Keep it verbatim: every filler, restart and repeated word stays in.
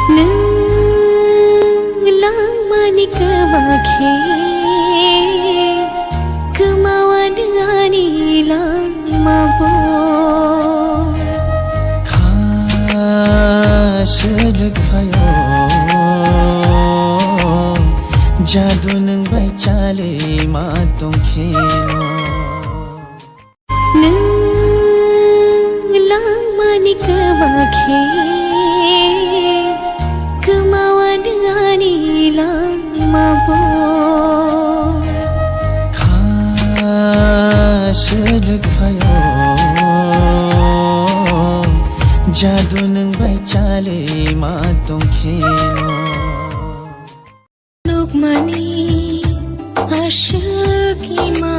Nwng langmani kwma khe, kwmawa nwng ani langma bo. Kha swlwk phaio, jadu nwng bai chali ma tong kheno. Nwng langmani kwma khe, kwmawa nwng ani langma bo. Kha swlwk phaio, jadu nwng bai chali ma tong kheno. Nukmani aswk ima